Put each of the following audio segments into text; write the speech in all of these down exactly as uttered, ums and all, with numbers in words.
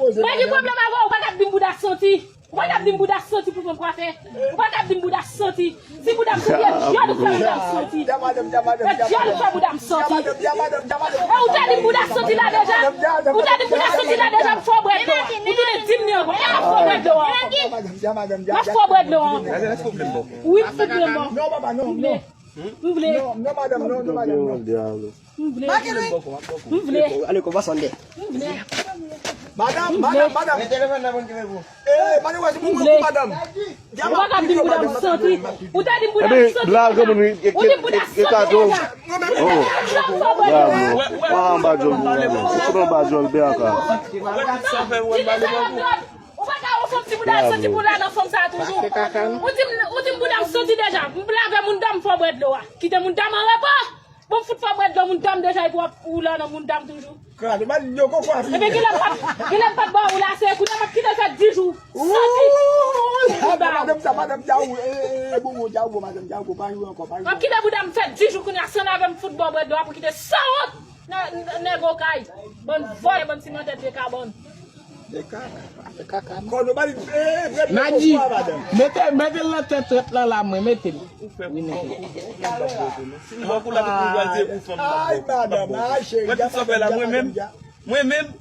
Mwen gen pwoblèm avè w, ou pa ka ap di m bouda santi. Ou pa ka ap di m bouda santi pou fè m kwafe. Ou pa ka ap di m bouda santi. Si bouda m santi, e dyòl ou fè bouda m santi. E dyòl ou fè bouda m santi. E ou te di m bouda santi la deja. Ou te di m bouda santi la deja, m fè w bwè dlo a. Ou tounen di m li ankò. E m ap fè w bwè dlo a ankò. M ap fè w bwè dlo a ankò. Wi, m fout byen bon. Non, papa, non, non. M vle. Non, non, madanm, non, non, madanm, non. M vle. M vle. Ale, konpa sonde. M vle. Madanm, madanm, madanm. Mete telefòn nan pou n kite pou. Eh, pa gen wè se pou mwen pou madanm. Ou pa ka di m bouda m santi. Ou te di m bouda m santi. Ebyen, la, granmoun, e, e, e, e kado. Oh. Bravo. Ou anba djòl, bravo. Ou anba djòl, byen ankò. Ou pa ka wè fòm ti bouda santi pou la nan fòm sa toujou. Ou di m, ou di m bouda m santi deja. M lave moun dam fò bwè dlo a. Kite moun dam an repo. Bon, m fout fè w bwè dlo moun dam deja epi w ap ou la nan moun dam toujou. Kraze, ba yo koko a fini. Ebyen, genlè m pa t, genlè m pa t ba ou la, se kounye a m ap kite l fè dis jou. Santi. Ah, madanm sa, madanm sa, ou, eh, eh, eh, bon, bon, dja ou bon, madanm, dja ou bon, pa jwe ankò, pa jwe. M ap kite bouda m fè dis jou kounye a, san lave m fout ba w bwè dlo a pou kite sanwont nan, nan, nan nèg okay. Bann vòlè, bann simen tèt vye kabann. Nadji, mete, mete l nan tèt tèt lan la, mwen, mete l. Wi, mete l. Si m ba w kou la, tout moun pral di e pou fanm nan. Ay, madanm, ay, cheri. Mwen, tout sa fè la, mwen menm, mwen menm,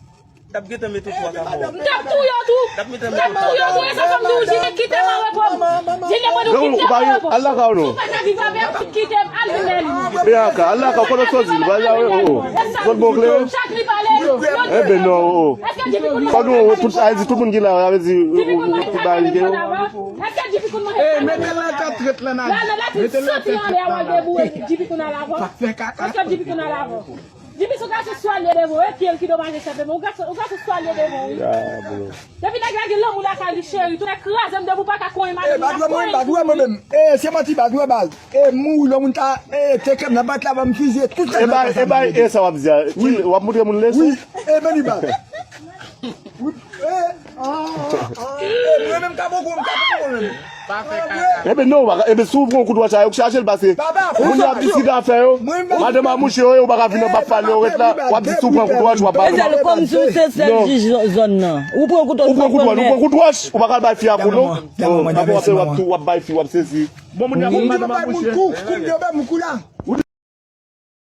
t ap gentan mete w twa ka mò. M t ap touye w tou. M t ap touye w tou, e sa fè m di w, Jimmy, kite m an repo. Jimmy, mwen di w, kite m an repo. Al lakay ou non. Si w pa ka viv avè m, kite m, al vin nan li. Bianca, al lakay ou, konnen w soti, oh, oh. Sot bon klere. Chak li pale, yo di. Ebyen non, oh, oh. Èske Jimmy konn manje? Tout, a di tout moun ki la, a di, oh, oh, tout bagay li gen. Èske Jimmy konn manje? Eh, mete l nan katret lan, Nadji. Mete l nan katret lan. Jimmy konn al avè w. Èske Jimmy konn al avè w? Jimmy se yon gason swalye devan w, e pye l ki domaje senpleman. Yon gason, yon gason swalye devan w, wi. Depi nèg la gen lanmou lakay li, cheri, tou nèg kraze m depi w pa ka konyen madanm nan. Eh, baz, mwen, baz, mwen menm. Eh, se manti, baz, mwen, baz. Eh, mouri lè moun ta, eh, te kè m nan bat la, ban m fiziye tout sa. E bay, e bay, e sa w ap di a. Wi. W ap montre moun leson? Wi, e men li baz. Wi, eh, ah, ah, eh, mwen menm ka poko, m ka poko menm. Ebyen non, ebyen si w pran kout wòch a, yo k chache l pase. Moun yo ap di sida fè yo. Madanm a mouche yo, yo pa ka vin anba pale yo ret la. W ap di si w pran kout wòch, w ap pale. Kòm si w se sèl jij zòn nan. Ou pran kout wòch, ou pran kout wòch, ou pa ka bay fi a kou non. Apre w ap, w ap tou, w ap bay fi, w ap sezi. Bon, moun yo ap bay moun kou, kout yo bay moun kou la.